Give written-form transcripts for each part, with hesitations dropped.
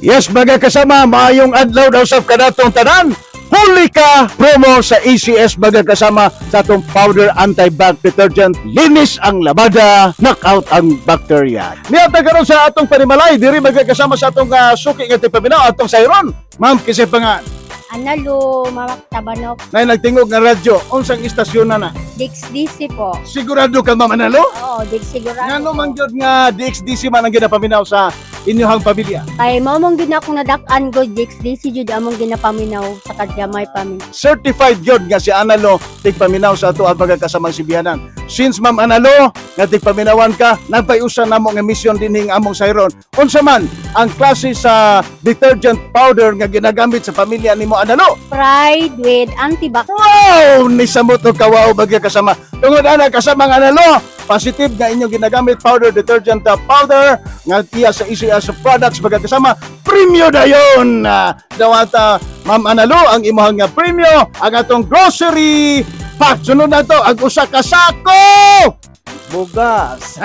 Yes, mga kasama, maayong adlaw daw sa kanatong tanan. Huli ka promo sa ACS, mga kasama, sa atong powder anti-bac detergent. Linis ang labada, knockout ang bacteria. Niata karon sa atong panimalay, diri, mga kasama, sa atong suki nga tipaminaw, atong sayron. Ma'am, kisay pangan? Analo, Mamak Tabanok. Nay nagtingog nga radyo, unsang istasyon na na? DXDC po. Sigurado ka, Ma'am Analo? Oo, Dix sigurado. Ngano man gyud nga DXDC man ang ginapaminaw sa inyong pamilya? Kay mao mong gid akong nadak-an go DXDC jud among ginapaminaw sa kadyamay pa mi. Certified yun nga si Analo tigpaminaw sa ato ang pagkakasamang sibihanan. Since, Ma'am Analo, nga tigpaminawan ka, nagpayusa namo nga mission dinhing among sayron. Unsa man ang klase sa detergent powder nga ginagamit sa pamilya nimo, Analo? Pride with antibac. Wow! Nisamot og kawaw, bagya kasama. Tungod ana, kasamang Analo, positive nga inyong ginagamit powder detergent powder nga iya sa ECS products, bagya kasama, premyo dayon. Dawata, Ma'am Analo, ang imong nga premyo ang atong grocery pack. Sunod na to ang usa ka sako bugas.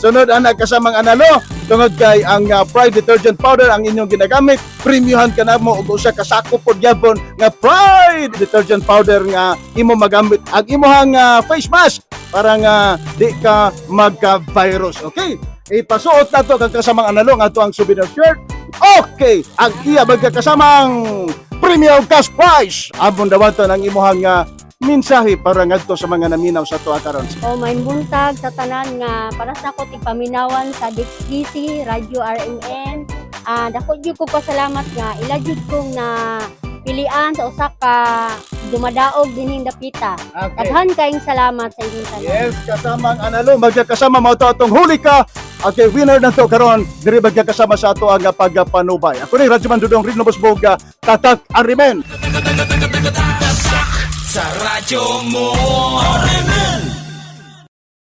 Sunod ana, kasamang Analo, tungod kay ang Pride detergent powder ang inyong ginagamit, premiuhan ka na mo og usa ka sako pod gyapon nga Pride detergent powder nga imo magamit ang imong face mask para nga di ka magka-virus. Okay? Ipasuot na to kang kasamang Analo nga ato ang souvenir shirt. Okay, ang iya magkakasamang premium cash prize. Among dawaton ang imuhang mensahe para ngadto sa mga naminaw sa tuwa karon. O may buntag sa tanan nga para sa ako tigpaminawan sa DXDC Radio RMN. Dako jud ko pasalamat nga ila jud kong na pilian sa usa ka dumadaog dinhing dapita. Okay. Daghan kayong salamat sa inyong tanan. Yes, kasamang Analo, magkakasama mo to atong huli ka. Okay, winner na to karon diri, magkakasama, sa ato ang pagpanubay. Ako ni Radyo Dudong Rino Busboga, Tatak Arimen. Sa radyo mo. RMN.